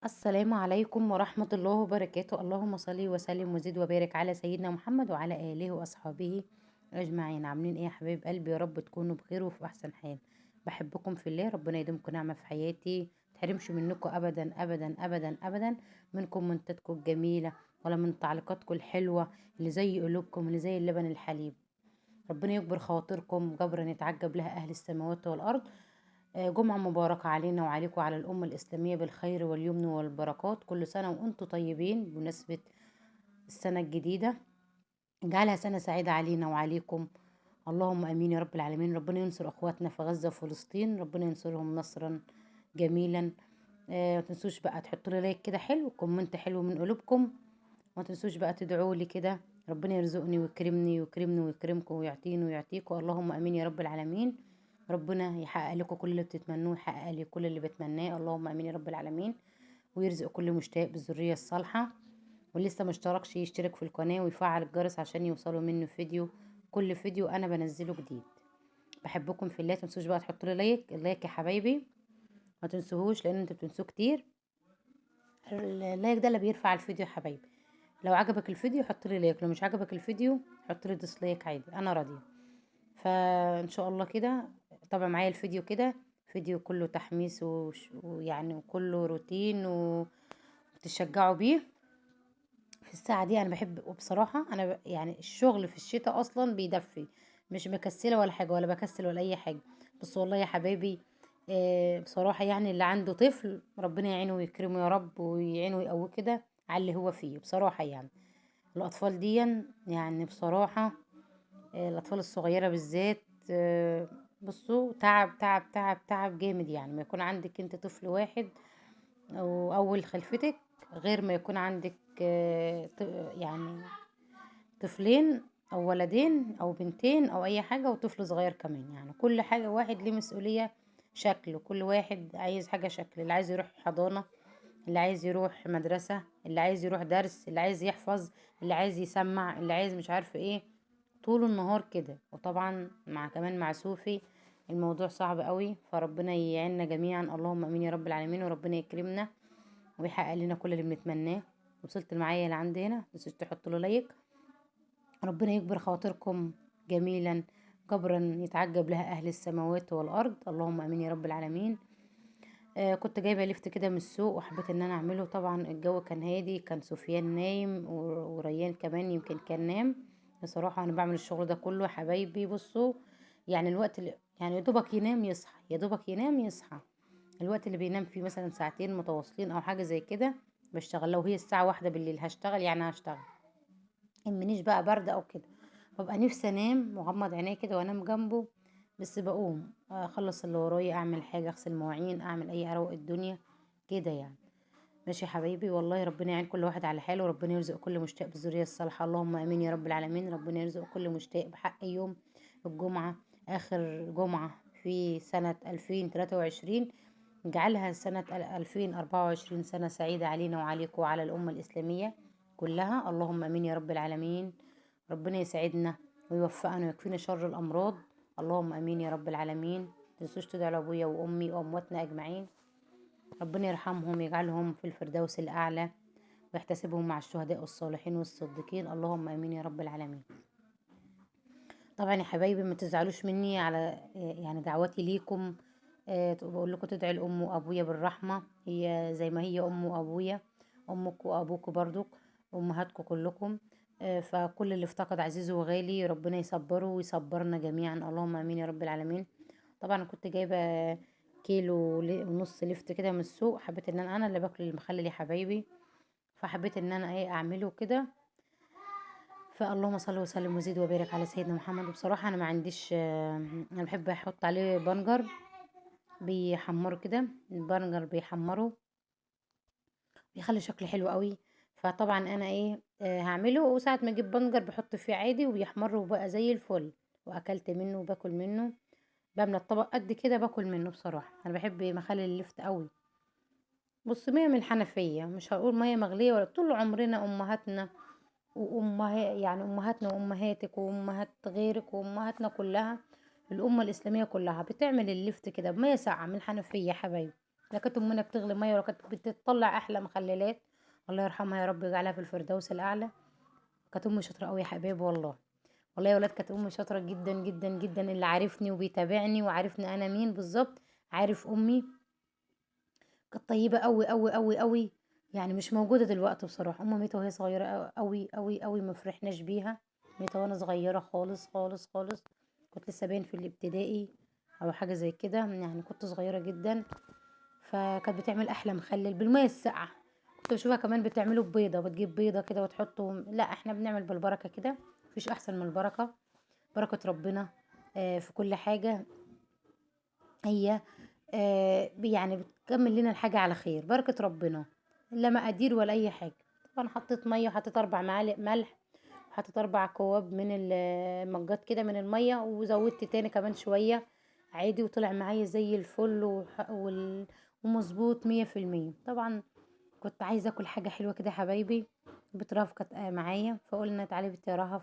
السلام عليكم ورحمة الله وبركاته. اللهم صل وسلم وزد وبارك على سيدنا محمد وعلى آله وأصحابه أجمعين. عاملين ايه يا حبايب قلبي؟ يا رب تكونوا بخير وفي أحسن حال. بحبكم في الله، ربنا يديمكم نعمة في حياتي، متحرمش منكم أبدا أبدا أبدا أبدا، من كومنتاتكم الجميلة ولا من تعليقاتكم الحلوة اللي زي قلوبكم اللي زي اللبن الحليب. ربنا يجبر خواطركم جبرا يتعجب لها أهل السماوات والأرض. جمعة مباركة علينا وعليكم وعلى الأمة الإسلامية بالخير واليمن والبركات. كل سنة وأنتم طيبين بمناسبة السنة الجديدة، اجعلها سنة سعيدة علينا وعليكم، اللهم أمين يا رب العالمين. ربنا ينصر أخواتنا في غزة وفلسطين، ربنا ينصرهم نصرا جميلا. ما تنسوش بقى تحطوا لي like كده حلو، comment حلو من قلوبكم، ما تنسوش بقى تدعوا لي كده، ربنا يرزقني ويكرمني ويكرمني ويكرمكم ويعطيني ويعطيكم، اللهم امين يا رب العالمين. ربنا يحقق لكم كل اللي بتتمنوه، يحقق لي كل اللي بتمناه، اللهم امين يا رب العالمين، ويرزق كل مشتاق بالذريه الصالحة. واللي لسه ما اشتركش يشترك في القناة ويفعل الجرس عشان يوصلوا منه فيديو، كل فيديو انا بنزله جديد. بحبكم في الله. تنسوش بقى تحطوا لي like، ال like يا حبايبي ما تنسوهوش لان انتوا بتنسوه كتير. ال like ده اللي بيرفع الفيديو يا حبايبي. لو عجبك الفيديو حط لي like، لو مش عجبك الفيديو حط لي dislike عادي، انا راضية. فان شاء الله كده طبعا معايا الفيديو كده، فيديو كله تحميس ويعني وكله روتين وتشجعوا بيه في الساعة دي. انا بحب، وبصراحة انا يعني الشغل في الشتاء اصلا بيدفي، مش مكسله ولا حاجة ولا بكسل ولا اي حاجة، بس والله يا حبايبي بصراحة يعني اللي عنده طفل ربنا يعينه ويكرمه يا رب، ويعينه ويقويه كده على اللي هو فيه. بصراحة يعني الاطفال دي يعني بصراحة الاطفال الصغيرة بالذات بصوا تعب تعب تعب تعب جامد. يعني ما يكون عندك انت طفل واحد او اول خلفتك غير ما يكون عندك يعني طفلين او ولدين او بنتين او اي حاجة وطفل صغير كمان. يعني كل حاجة واحد ليه مسؤولية شكل، وكل واحد عايز حاجة شكل، اللي عايز يروح حضانة، اللي عايز يروح مدرسه، اللي عايز يروح درس، اللي عايز يحفظ، اللي عايز يسمع، اللي عايز مش عارفه ايه، طول النهار كده. وطبعا مع كمان مع سوفي الموضوع صعب قوي، فربنا يعيننا جميعا، اللهم امين يا رب العالمين، وربنا يكرمنا ويحقق لنا كل اللي بنتمناه. وصلت معايا لعند هنا، متنسوش تحطوا له like. ربنا يجبر خواطركم جميلا جبرا يتعجب لها اهل السماوات والارض، اللهم امين يا رب العالمين. كنت جايبه لفت كده من السوق وحبيت ان انا اعمله. طبعا الجو كان هادي، كان سفيان نايم وريان كمان يمكن كان نام. بصراحة انا بعمل الشغل ده كله حبايبي، بصوا يعني الوقت اللي يعني يا دوبك ينام يصحى، يا دوبك ينام يصحى، الوقت اللي بينام فيه مثلا ساعتين متواصلين او حاجة زي كده بشتغل. لو هي الساعة 1 بالليل هشتغل، يعني هشتغل، منيش بقى باردة او كده، ببقى نفسي انام واغمض عيني كده وانام جنبه، بس بقوم اخلص اللي ورايا، اعمل حاجة، اغسل مواعين، اعمل اي، اروق الدنيا كده يعني. ماشي يا حبايبي، والله ربنا يعين كل واحد على حاله، وربنا يرزق كل مشتاق بالذريه الصالحة، اللهم امين يا رب العالمين. ربنا يرزق كل مشتاق بحق يوم الجمعة، اخر جمعه في سنة 2023، اجعلها سنة 2024 سنة سعيدة علينا وعليكم وعلى الامة الاسلامية كلها، اللهم امين يا رب العالمين. ربنا يسعدنا ويوفقنا ويكفينا شر الامراض، اللهم امين يا رب العالمين. متنسوش تدعوا لابويا وامي وامواتنا اجمعين، ربنا يرحمهم يجعلهم في الفردوس الاعلى ويحتسبهم مع الشهداء والصالحين والصديقين، اللهم امين يا رب العالمين. طبعا يا حبايبي ما تزعلوش مني على يعني دعواتي ليكم، بقول لكم تدعي لام وابويا بالرحمة، هي زي ما هي ام وابويا، امك وابوك برضك، امهاتكم كلكم. فكل اللي افتقد عزيزه وغالي ربنا يصبره ويصبرنا جميعا، اللهم امين يا رب العالمين. طبعا كنت جايبه كيلو ونص لفت كده من السوق، حبيت ان انا اللي باكل المخلل يا حبايبي، فحبيت ان انا ايه اعمله كده. فاللهم صل وسلم وزيد وبارك على سيدنا محمد. وبصراحة انا ما عنديش، انا بحب احط عليه بنجر بيحمره كده، البنجر بيحمره بيخلي شكله حلو قوي. فطبعا انا ايه هعمله، وساعة ما اجيب بنجر بحط فيه عادي وبيحمر وبقى زي الفل، واكلت منه وباكل منه، بملى الطبق قد كده باكل منه. بصراحة انا بحب مخلل اللفت قوي. بص مية من الحنفية، مش هقول مية مغليه ولا، طول عمرنا امهاتنا يعني امهاتنا وامهاتك وامهات غيرك وامهاتنا كلها، الامة الاسلامية كلها بتعمل اللفت كده بميه ساقعه من الحنفية يا حبايبي. لا كانت امنا بتغلي مية ولا كانت بتطلع احلى مخللات، الله يرحمها يا رب ويجعلها في الفردوس الاعلى. كانت امي شاطرة قوي يا حبايب والله، والله يا ولاد كانت امي شاطرة جدا جدا جدا. اللي عارفني وبيتابعني وعارفني انا مين بالظبط عارف امي كانت طيبة قوي قوي قوي قوي، يعني مش موجودة دلوقتي بصراحة. امي ميته وهي صغيرة قوي قوي قوي، ما فرحناش بيها، ميته وانا صغيرة خالص خالص خالص، كنت لسه باين في الابتدائي او حاجة زي كده، يعني كنت صغيرة جدا. فكانت بتعمل احلى مخلل بالمية الساقعه، كنت بشوفها كمان بتعمله ببيضه، بتجيب بيضة كده وتحطه، لا احنا بنعمل بالبركة كده، مفيش احسن من البركة، بركة ربنا في كل حاجة، هي يعني بتكمل لنا الحاجة على خير، بركة ربنا، لا مقادير ولا اي حاجة. طبعا حطيت مية وحطيت 4 معالق ملح، وحطيت 4 كواب من المجات كده من المية، وزودت تاني كمان شوية عادي، وطلع معايا زي الفل ومظبوط 100%. طبعا كنت عايزه اكل حاجة حلوة كده يا حبايبي، بنت رهف كانت معايا، فقلنا تعالي بنت رهف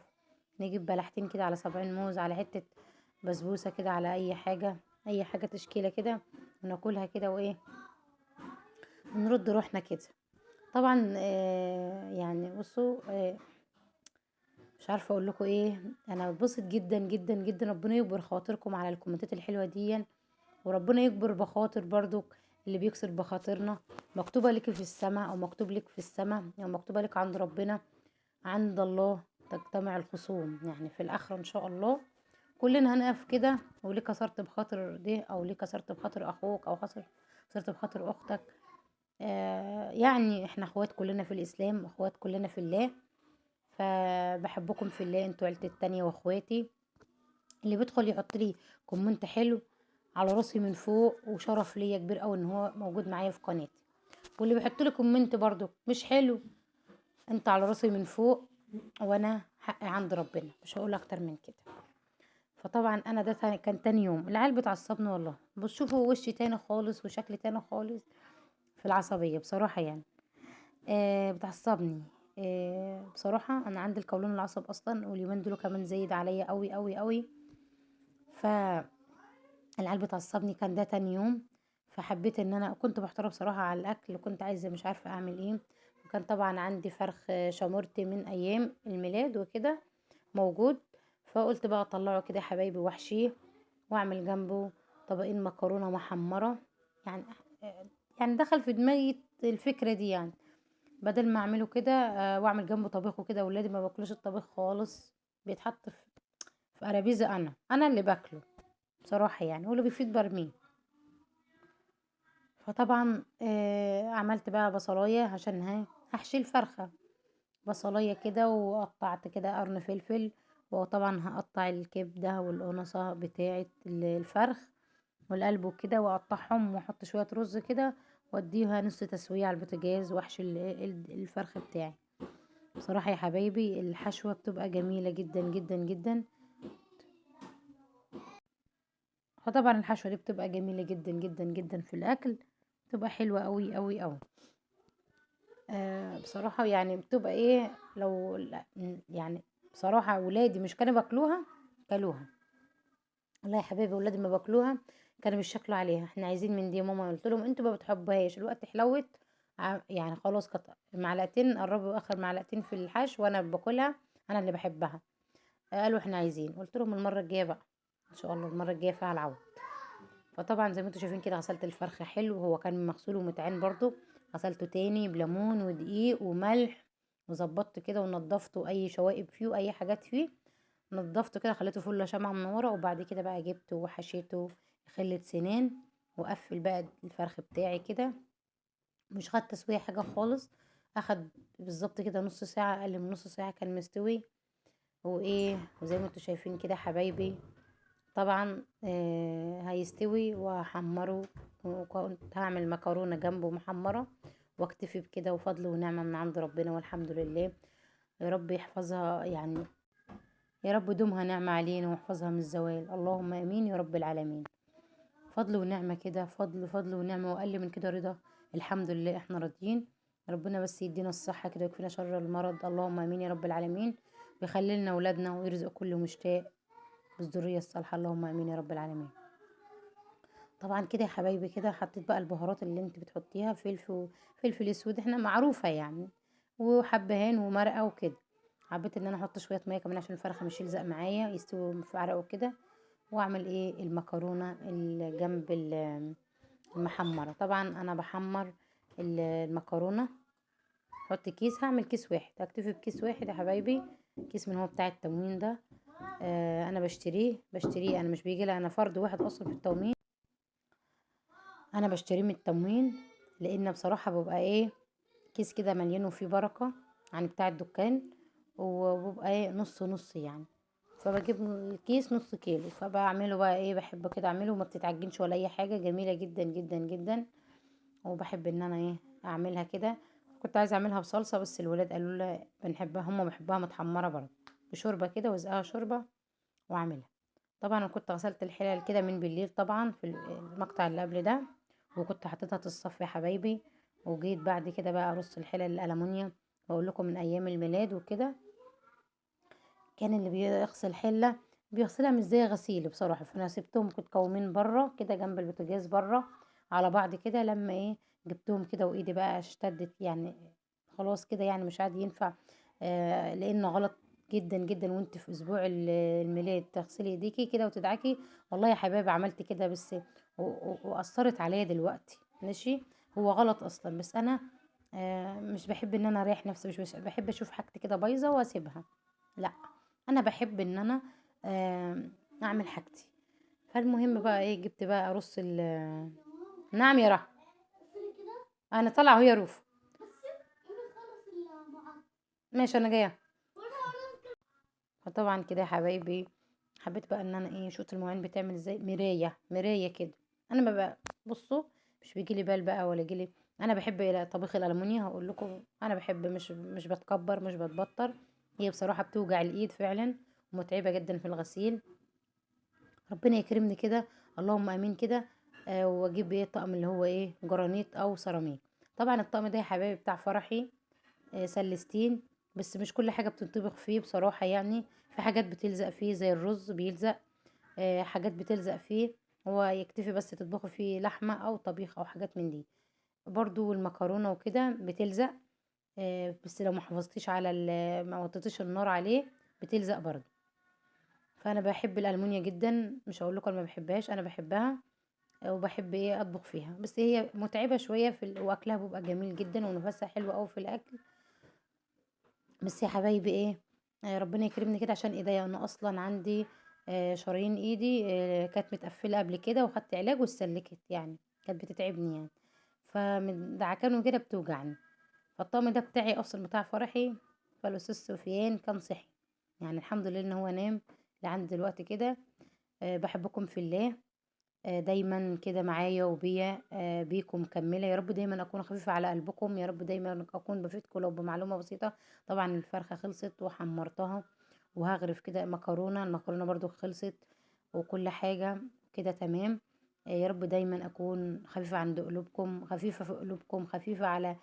نجيب بلحتين كده على 70 موز، على حتة بسبوسه كده، على اي حاجة، اي حاجة تشكيله كده وناكلها كده وايه، ونرد روحنا كده. طبعا يعني بصوا مش عارفه اقول لكم ايه، انا بتبسط جدا جدا جدا. ربنا يجبر خواطركم على الكومنتات الحلوة دي، وربنا يجبر بخاطر برضو اللي بيكسر بخاطرنا. مكتوبة لك في السماء، او مكتوب لك في السماء، او مكتوبة لك عند ربنا، عند الله تجتمع الخصوم، يعني في الاخرة ان شاء الله كلنا هنقف كده، وليه كسرت بخاطر ده، او ليه كسرت بخاطر اخوك، او كسرت بخاطر اختك. يعني احنا اخوات كلنا في الاسلام، اخوات كلنا في الله، فبحبكم في الله، انتوا عيلتي التانية واخواتي. اللي بيدخل يحط لي comment حلو على راسي من فوق، وشرف ليا كبير قوي ان هو موجود معايا في قناتي. واللي بيحط لي comment برضو مش حلو، انت على راسي من فوق، وانا حقي عند ربنا، مش هقول اكتر من كده. فطبعا انا ده كان تاني يوم، العيال بتعصبني والله، بتشوفوا وشي تاني خالص وشكلي تاني خالص في العصبية بصراحة، يعني بتعصبني. بصراحة انا عندي القولون العصب اصلا، واليومين دول كمان زايد عليا قوي قوي قوي، ف العيال بتعصبني. كان ده تاني يوم، فحبيت ان انا كنت محتارة بصراحة على الاكل، وكنت عايزه مش عارفه اعمل ايه. وكان طبعا عندي فرخ شامورتي من ايام الميلاد وكده موجود، فقلت بقى اطلعه كده يا حبايبي واحشيه، واعمل جنبه طبقين مكرونه محمرة. يعني دخل في دماغي الفكرة دي، يعني بدل ما اعمله كده واعمل جنبه طبيخ وكده. ولادي ما باكلوش الطبيخ خالص، بيتحط في قرابيزه، انا اللي باكله بصراحة يعني، واللي بيفيد برميه. فطبعا عملت بقى بصلايه عشان هحشي الفرخه، بصلايه كده، وقطعت كده قرن فلفل، وطبعا هقطع الكبده والقنصه بتاعه الفرخ والقلب وكده، واقطعهم واحط شوية رز كده، واديها نص تسويه على البوتاجاز، واحشي الفرخ بتاعي. بصراحة يا حبايبي الحشوه بتبقى جميلة جدا جدا جدا. فطبعا الحشوه دي بتبقى جميلة جدا جدا جدا في الاكل، بتبقى حلوة قوي قوي قوي. بصراحة يعني بتبقى ايه، لو يعني بصراحة ولادي مش كانوا باكلوها كلوها، والله يا حبايبي ولادي ما باكلوها كانوا بيشكلوا عليها، احنا عايزين من دي يا ماما. قلت لهم انتوا ما بتحبوهاش، الوقت حلوت يعني خلاص، كانت معلقتين قربوا اخر معلقتين في الحشو وانا باكلها، انا اللي بحبها. قالوا احنا عايزين، قلت لهم المرة الجاية بقى ان شاء الله، المرة الجاية فيها العوض. فطبعا زي ما انتوا شايفين كده غسلت الفرخ حلو، هو كان مغسول ومتعين برضو، غسلته تاني بليمون ودقيق وملح، وظبطت كده ونضفته اي شوائب فيه واي حاجات فيه، نضفته كده خليته فله شمعة منورة. وبعد كده بقى جبته وحشيته خلة سنان، وقفل بقى الفرخ بتاعي كده، مش خد تسويه حاجة خالص، اخد بالظبط كده نص ساعة، اقل من نص ساعة كان مستوي. وايه وزي ما انتوا شايفين كده حبايبي، طبعا هيستوي وهحمره، وكنت هعمل مكرونه جنبه محمرة، واكتفي بكده، وفضل ونعمه من عند ربنا والحمد لله. يا رب يحفظها، يعني يا رب دومها نعمه علينا ويحفظها من الزوال، اللهم امين يا رب العالمين. فضل ونعمه كده، فضل فضل ونعمه، واقل من كده رضا، الحمد لله احنا راضيين. ربنا بس يدينا الصحة كده ويكفينا شر المرض، اللهم امين يا رب العالمين، ويخلي لنا اولادنا ويرزق كل مشتاق بالذريه الصالحة، اللهم امين يا رب العالمين. طبعا كده يا حبايبي كده حطيت بقى البهارات اللي انت بتحطيها، فلفل فلفل اسود احنا معروفة يعني، وحبهان ومرقه وكده. حبيت ان انا احط شوية مية كمان عشان الفرخه مش يلزق معايا، يستوي في عرقه كده. واعمل ايه المكرونه اللي جنب المحمره. طبعا انا بحمر المكرونه، احط كيس، هعمل كيس واحد، هكتفي بكيس واحد يا حبايبي، كيس من هو بتاع التموين ده. انا بشتريه انا مش بيجي لي انا فرد واحد اصلا في التموين، انا بشتريه من التموين، لان بصراحة ببقى ايه كيس كده مليان وفيه بركة عن بتاع الدكان، وببقى ايه نص نص يعني. فبجيب الكيس نص كيلو، فبعمله بقى ايه، بحب كده اعمله وما بتتعجنش ولا اي حاجة، جميلة جدا جدا جدا. وبحب ان انا ايه اعملها كده. كنت عايزه اعملها بصلصه بس الولاد قالوا لي بنحبها، هم بيحبوها متحمره برضه بشوربه كده، وازقها شوربة واعملها. طبعا انا كنت غسلت الحلل كده من بالليل طبعا في المقطع اللي قبل ده، وكنت حطيتها تصفي يا حبايبي. وجيت بعد كده بقى ارص الحلل الالومنيوم، واقول لكم من ايام الميلاد وكده كان اللي بيغسل حله بيغسلها مش زي غسيل بصراحة، فانا سبتهم كنت كومين بره كده جنب البوتاجاز بره على بعض كده. لما ايه جبتهم كده وايدي بقى اشتدت يعني خلاص كده، يعني مش عاد ينفع، لانه غلط جدا جدا وانت في اسبوع الميلاد تغسلي ايديكي كده وتدعكي. والله يا حبايبي عملت كده بس واثرت عليا دلوقتي، ماشي هو غلط اصلا، بس انا مش بحب ان انا اريح نفسي، مش بحب اشوف حاجتي كده بايظة واسيبها، لا انا بحب ان انا اعمل حاجتي. فالمهم بقى ايه جبت بقى ارص نعم يا رح، انا طالعه اهو يا روف، ماشي انا جاية. فطبعا كده يا حبايبي حبيت بقى ان انا ايه شوت المواعين بتعمل ازاي، مراية مراية كده. انا بقى بصوا مش بيجي لي بال بقى ولا جيلي، انا بحب طبيخ الالومنيا هقول لكم، انا بحب مش بتكبر مش بتبطر، هي بصراحة بتوجع الايد فعلا ومتعبه جدا في الغسيل. ربنا يكرمني كده اللهم امين كده، واجيب ايه الطقم اللي هو ايه جرانيت او سيراميك. طبعا الطقم ده يا حبايبي بتاع فرحي، سلستين، بس مش كل حاجة بتنطبخ فيه بصراحة، يعني في حاجات بتلزق فيه زي الرز بيلزق، حاجات بتلزق فيه، هو يكتفي بس تطبخوا فيه لحمه او طبيخ او حاجات من دي. برضو المكرونه وكده بتلزق، بس لو ما حافظتيش على ما وطيتيش النار عليه بتلزق برضو. فانا بحب الالمونيا جدا، مش هقول لكم ما بحبهاش، انا بحبها وبحب ايه اطبخ فيها، بس هي متعبة شوية في واكلها بيبقى جميل جدا ونفسها حلو قوي في الاكل. بس يا حبايبي ايه ربنا يكرمني كده عشان ايديا، انا اصلا عندي شرايين ايدي كانت متقفله قبل كده وخدت علاج واتسلكت، يعني كانت بتتعبني يعني، فمن كده بتوجعني. فالطقم ده بتاعي اصلا بتاع فرحي، فالاستاذ سفيان كان صحي يعني الحمد لله ان هو نام لعند دلوقتي كده. بحبكم في الله، دايما كده معايا وبيا، بيكم مكملة يا رب، دايما اكون خفيفة على قلبكم يا رب، دايما اكون بفيدكم لو بمعلومة بسيطة. طبعا الفرخه خلصت وحمرتها، وهغرف كده مكرونه، المكرونه برضو خلصت وكل حاجة كده تمام. يا رب دايما اكون خفيفة عند قلوبكم، خفيفة في قلوبكم، خفيفة على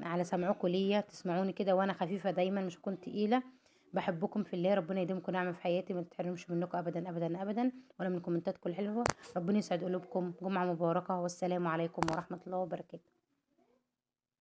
على سمعكم ليا، تسمعوني كده وانا خفيفة دايما، مش هكون تقيلة. بحبكم في الله، ربنا يديمكم نعمه في حياتي، ما تتحرمش منكم ابدا ابدا ابدا، ولا من كومنتاتكم الحلوة. ربنا يسعد قلوبكم. جمعه مباركة، والسلام عليكم ورحمة الله وبركاته.